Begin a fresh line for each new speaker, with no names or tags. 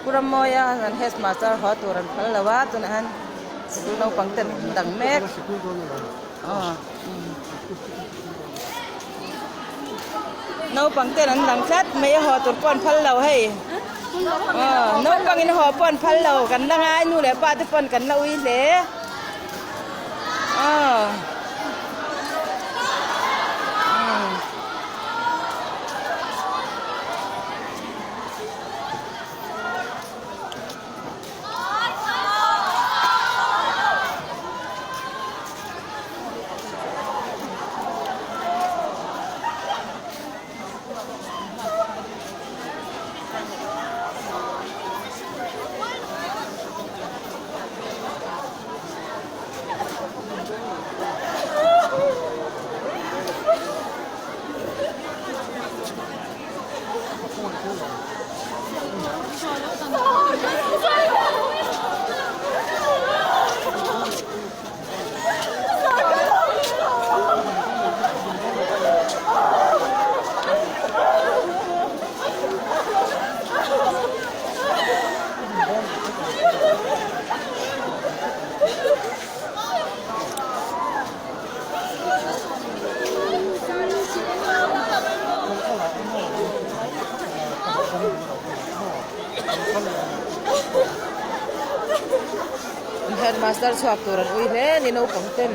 Pu Rammawia an headmaster haw tur an phal lo a tunah hian sikul naupang ten an dang mek aw naupang ten an dang tlat mai a haw tur pawh an phal lo hei aw naupang in haw pawh an phal lo kan la ngai nu leh pa te pawn kan la ui hle aw. Headmaster chhuak tur an ui hle ni naupang ten.